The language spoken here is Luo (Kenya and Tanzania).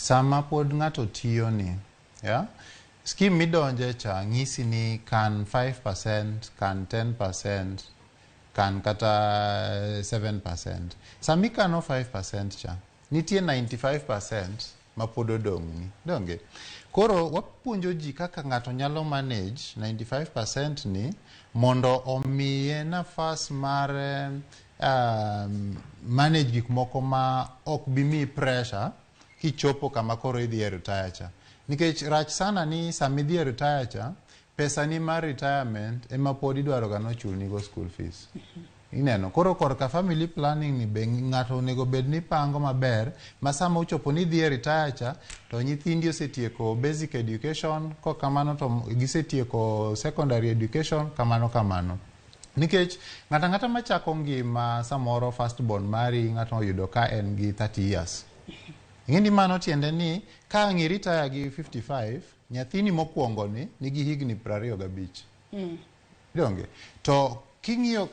Sama pod ng'ato tiyo ni, yeah? Scheme midonje cha ng'isi ni kan 5%, kan 10%, kan kata 7%. Sama ikano 5% cha, nitie 95% ma pod odong'ni. Donge? Koro wapuonjo ji kaka ng'ato nyalo manage 95% ni mondo omiye nafas mar manage gik moko ma ok bi miyi pressure kichopo kama koro idhi e retire cha. Nikech rach sana ni sama idhi e retire cha, pesa ni mar retirement ema pod idwaro ga nochulnigo school fees. Ineno, koro korka family planning ni be ng'ato onego bed ni pango maber ma sama ochopo ni idhi e retire cha to nyithindi osetieko basic education, kokamano to gisetieko secondary education, kamano kamano. Nikech ng'ato ang'ata machako ngima samoro first born mari ng'ato oyudo ka en gi 30 years. Ing'e ni mano tiende ni ka ang' i retire gi 55, nyathini mokwongo ni nigi higni 25. Donge? To king'iyo